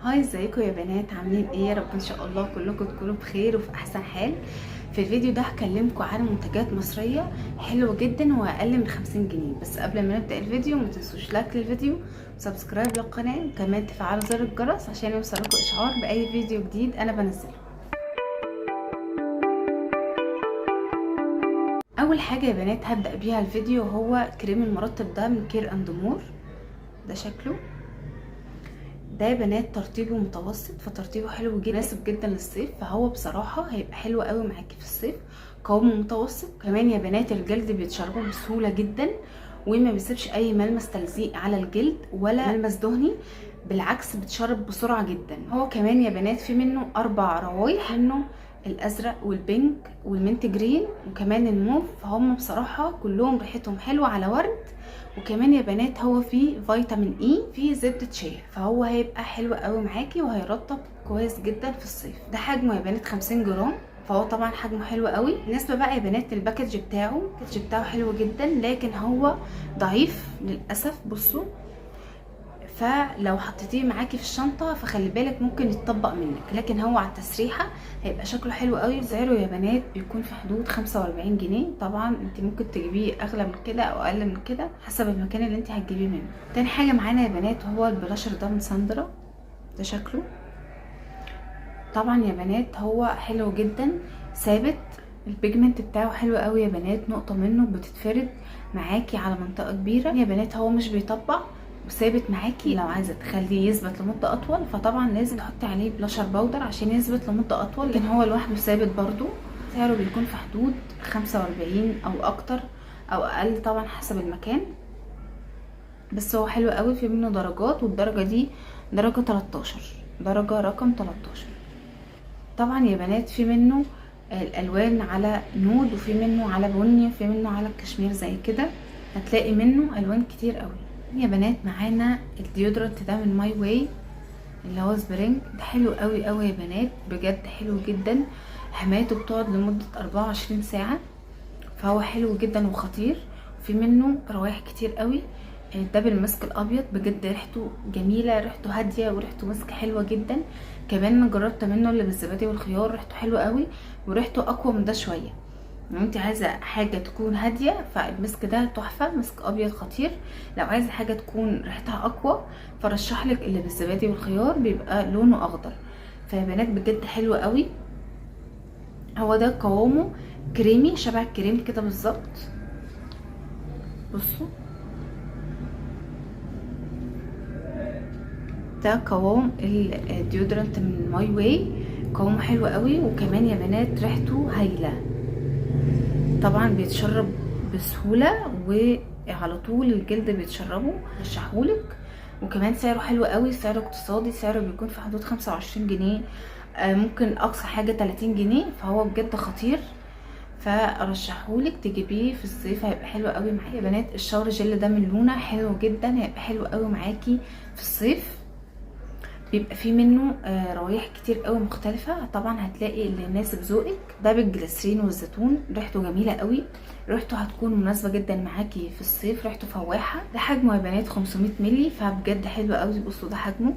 Hi، ازيكم يا بنات؟ عاملين ايه؟ يا رب ان شاء الله كلكم تكونوا بخير وفي احسن حال. في الفيديو ده هكلمكم عن منتجات مصرية حلوة جدا واقل من 50 جنيه. بس قبل ما نبدا الفيديو ما تنسوش like للفيديو و subscribe للقناة، وكمان تفعلوا زر الجرس عشان يوصلكم اشعار باي فيديو جديد انا بنزله. اول حاجة يا بنات هبدا بيها الفيديو هو كريم المرطب ده من Care and More. ده شكله ده يا بنات ترطيبه متوسط، فترطيبه حلو جدا، مناسب جدا للصيف، فهو بصراحة هيبقى حلو قوي معاكي في الصيف. قوامه متوسط كمان يا بنات، الجلد بيتشربه بسهولة جدا وما بيسيبش اي ملمس تلزيق على الجلد ولا ملمس دهني، بالعكس بتشرب بسرعة جدا. هو كمان يا بنات في منه 4 روايح، منه الازرق وال pink وال mint green وكمان الموف، فهم بصراحة كلهم ريحتهم حلوة على ورد. وكمان يا بنات هو فيه فيتامين E، فيه زبدة شيا، فهو هيبقى حلو قوي معاكي وهيرطب كويس جدا في الصيف. ده حجمه يا بنات 50 جرام، فهو طبعا حجمه حلو قوي. بالنسبة بقى يا بنات ال package بتاعه، ال package بتاعه حلو جدا، لكن هو ضعيف للاسف. بصوا، فلو حطيتيه معاكي في الشنطة فخلي بالك ممكن يتطبق منك، لكن هو على التسريحه هيبقى شكله حلو قوي. سعره يا بنات بيكون في حدود 45 جنيه. طبعا انت ممكن تجيبيه اغلى من كده او اقل من كده حسب المكان اللي انت هتجيبيه منه. تاني حاجة معانا يا بنات هو البلاشر ده من ساندرا. ده شكله طبعا يا بنات هو حلو جدا، ثابت، ال pigment بتاعه حلو قوي يا بنات، نقطة منه بتتفرد معاكي على منطقة كبيرة يا بنات. هو مش بيطبع وثابت معاكي. لو عايزه تخليه يثبت لمدة اطول فطبعا لازم تحطي عليه blusher powder عشان يثبت لمدة اطول، لكن هو لوحده ثابت برضو. سعره بيكون في حدود 45 او اكتر او اقل طبعا حسب المكان، بس هو حلو قوي. في منه درجات، والدرجة دي درجه 13، درجه رقم 13. طبعا يا بنات في منه الالوان على nude، وفي منه على بني، وفي منه على الكشمير زي كده، هتلاقي منه الوان كتير قوي يا بنات. معانا ال deodorant ده من My Way اللي هو spring، ده حلو قوي قوي يا بنات، بجد حلو جدا. حمايته بتقعد لمدة 24 ساعة، فهو حلو جدا وخطير. في منه روايح كتير قوي. ده بالمسك الابيض، بجد ريحته جميلة، ريحته هادية وريحته مسك حلوة جدا. كمان انا جربت منه اللي بالزبادي والخيار، ريحته حلوة قوي وريحته اقوى من ده شوية. لو انت عايزه حاجة تكون هادية فالمسك ده تحفة، مسك ابيض خطير. لو عايزه حاجة تكون ريحتها اقوى فرشح لك اللي بالزبادي والخيار، بيبقى لونه اخضر. فيا بنات بجد حلو قوي. هو ده قوامه كريمي، شبه الكريم كده بالظبط. بصوا ده قوام ال deodorant من My Way، قوامه حلو قوي، وكمان يا بنات ريحته هايلة. طبعا بيتشرب بسهولة وعلى طول الجلد بيتشربه، رشحهولك. وكمان سعره حلو قوي، سعره اقتصادي، سعره بيكون في حدود 25 جنيه، ممكن اقصى حاجة 30 جنيه، فهو بجد خطير، فرشحهولك تجيبيه في الصيف، هيبقى حلو قوي معاكي يا بنات. ال shower gel ده من لونا حلو جدا، هيبقى حلو قوي معاكي في الصيف. بيبقى فيه منه روايح كتير قوي مختلفة، طبعا هتلاقي اللي يناسب ذوقك. ده بالجليسرين والزيتون، ريحته جميلة قوي، ريحته هتكون مناسبة جدا معاكي في الصيف، ريحته فواحة. ده حجمه يا بنات 500 مللي، فبجد حلو قوي. بصوا ده حجمه،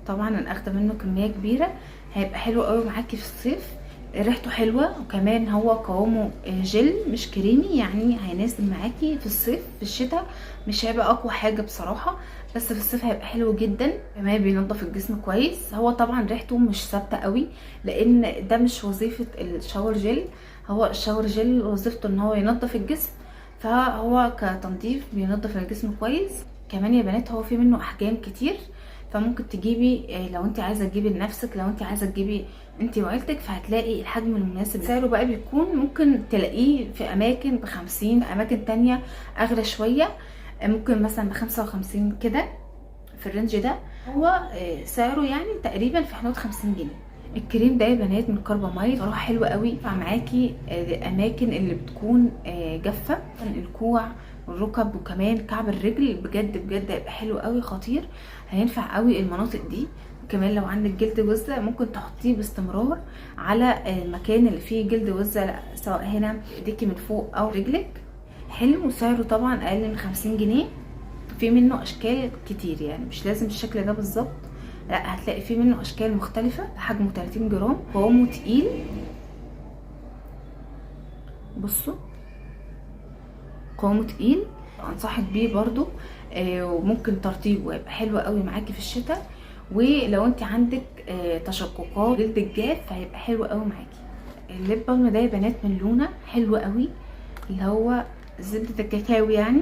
طبعا انا اخده منه كمية كبيرة، هيبقى حلو قوي معاكي في الصيف، ريحته حلوة. وكمان هو قوامه جل مش كريمي، يعني هيناسب معاكي في الصيف. في الشتاء مش هيبقى اقوى حاجة بصراحة، بس في الصيف هيبقى حلو جدا. كمان بينظف الجسم كويس. هو طبعا ريحته مش ثابتة قوي، لان ده مش وظيفة ال shower gel. هو ال shower gel وظيفته ان هو ينظف الجسم، فهو كتنظيف بينظف الجسم كويس. كمان يا بنات هو في منه احجام كتير، فممكن تجيبي لو انت عايزه تجيبي لنفسك، لو انت عايزه تجيبي انت وعيلتك، فهتلاقي الحجم المناسب. سعره بقى بيكون ممكن تلاقيه في اماكن ب50، اماكن تانية اغلى شوية، ممكن مثلا ب55 كده، في ال range ده. هو سعره يعني تقريبا في حدود 50 جنيه. الكريم ده يا بنات من كرباميد، صراحة حلو قوي، ينفع معاكي الاماكن اللي بتكون جافة، الكوع والركب وكمان كعب الرجل، بجد بجد هيبقى حلو قوي، خطير، هينفع قوي المناطق دي. وكمان لو عندك جلد وزه ممكن تحطيه باستمرار على المكان اللي فيه جلد وزه، سواء هنا ايديكي من فوق او رجلك. حلو، وسعره طبعا اقل من 50 جنيه. في منه اشكال كتير، يعني مش لازم الشكل ده بالظبط، لا هتلاقي فيه منه اشكال مختلفة. حجمه 30 جرام، قوامه تقيل. بصوا قوامه تقيل، انصحك بيه برضو. وممكن ترطيبه يبقى حلو قوي معاكي في الشتاء، ولو انت عندك تشققات جلد الجاف فهيبقى حلو قوي معاكي. ال lip balm ده يا بنات من لونا حلو قوي، اللي هو زبدة الكاكاو يعني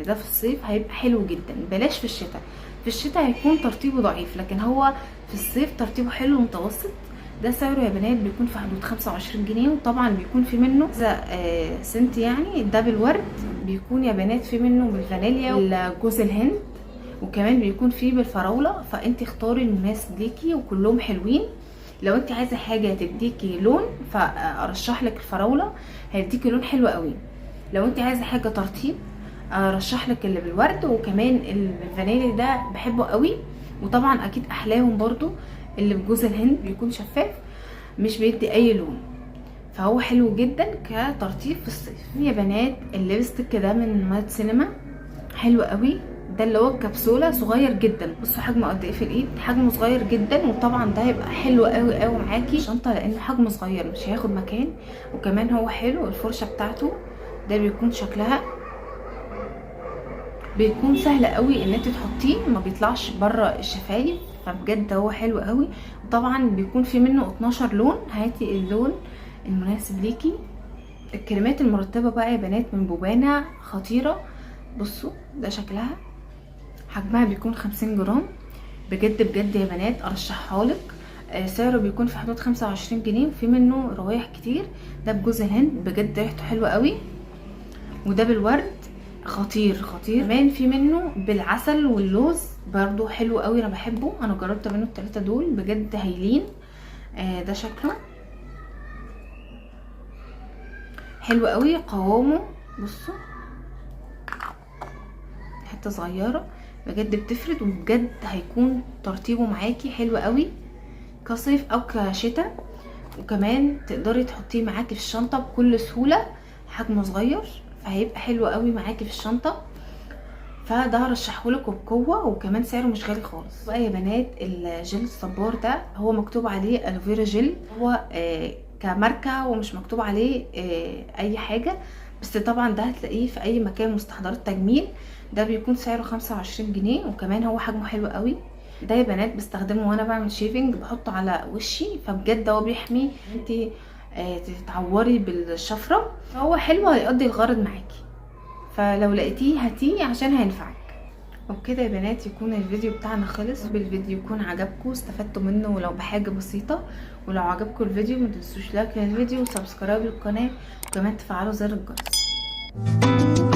ده في الصيف هيبقى حلو جدا. بلاش في الشتاء، في الشتاء هيكون ترطيبه ضعيف، لكن هو في الصيف ترطيبه حلو ومتوسط. ده سعره يا بنات بيكون في حدود 25 جنيه، وطبعا بيكون في منه scent يعني. ده بالورد بيكون يا بنات في منه بالفانيليا والجوز الهند، وكمان بيكون فيه بالفراولة. فانت اختاري المناسب ليكي وكلهم حلوين. لو انت عايزة حاجة تديكي لون فارشح لك الفراولة، هيديكي لون حلو قوي. لو انت عايزة حاجة ترطيب ارشح لك اللي بالورد، وكمان اللي بالفانيليا ده بحبه قوي. وطبعا اكيد احلاهم برضو اللي بجوز الهند، بيكون شفاف مش بيدي اي لون، فهو حلو جدا كترطيب في الصيف. يا بنات ال lipstick ده من ماد سينما حلو قوي، ده اللي هو الكبسولة صغير جدا. بصوا حجمه قد ايه في الايد، حجمه صغير جدا. وطبعا ده هيبقى حلو قوي قوي معاكي شنطه، لانه حجمه صغير مش هياخد مكان، وكمان هو حلو. الفرشة بتاعته ده بيكون شكلها بيكون سهل قوي ان انت تحطيه، ما بيطلعش بره الشفايف، فبجد هو حلو قوي. وطبعا بيكون في منه 12 لون، هاتي اللون المناسب ليكي. الكريمات المرطبه بقى يا بنات من بوبانا خطيرة. بصوا ده شكلها، حجمها بيكون 50 جرام. بجد بجد يا بنات ارشحها لك. سعره بيكون في حدود 25 جنيه، وفي منه روايح كتير. ده بجوز الهند بجد ريحته حلوة قوي، وده بالورد خطير خطير. كمان في منه بالعسل واللوز برضو حلو قوي، انا بحبه، انا جربت منه الثلاثة دول بجد هايلين. ده شكله حلو قوي، قوامه بصوا حتة صغيرة بجد بتفرد، وبجد هيكون ترطيبه معاكي حلو قوي كصيف او كشتاء. وكمان تقدري تحطيه معاكي في الشنطة بكل سهولة، حجمه صغير فهيبقى حلو قوي معاكي في الشنطة. فده هرشحهولك وبقوة، وكمان سعره مش غالي خالص. بقى يا بنات الجل الصبار ده هو مكتوب عليه aloe vera gel، هو كماركه ومش مكتوب عليه اي حاجة، بس طبعا ده هتلاقيه في اي مكان مستحضرات تجميل. ده بيكون سعره 25 جنيه، وكمان هو حجمه حلو قوي. ده يا بنات بستخدمه وانا بعمل shaving، بحطه على وشي، فبجد هو بيحمي انت تتعوري بالشفره، فهو حلو هيقضي الغرض معاكي. فلو لقيتيه هاتيه عشان هينفعك. وبكده يا بنات يكون الفيديو بتاعنا خلص. بالفيديو يكون عجبكم استفدتوا منه ولو بحاجة بسيطة. ولو عجبكم الفيديو ما تنسوش like للفيديو و subscribe للقناة، وكمان تفعلوا زر الجرس.